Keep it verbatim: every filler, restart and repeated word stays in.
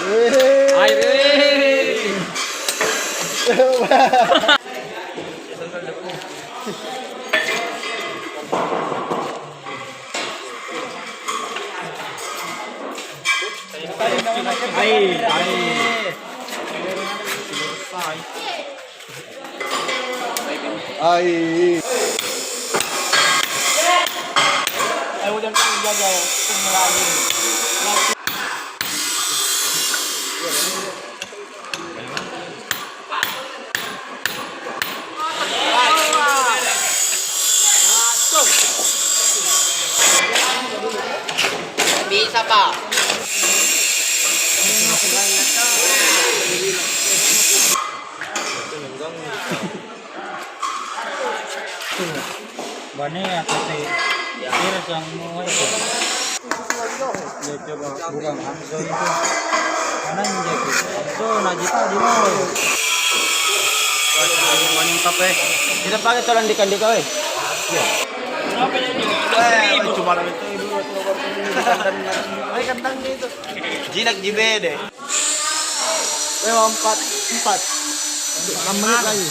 Air, eh. Air, air. Ai. Bisa, Pak. Bane apa te? Kira sang mo itu. Ya, coba bukan Hamso itu. Kanan jaki. Hamso, najita di mau. Maning kape. Kita pakai tolong dikandika, weh. Cuma itu dulu. Jinak jibede. Lewat empat, empat. Enam menit lagi.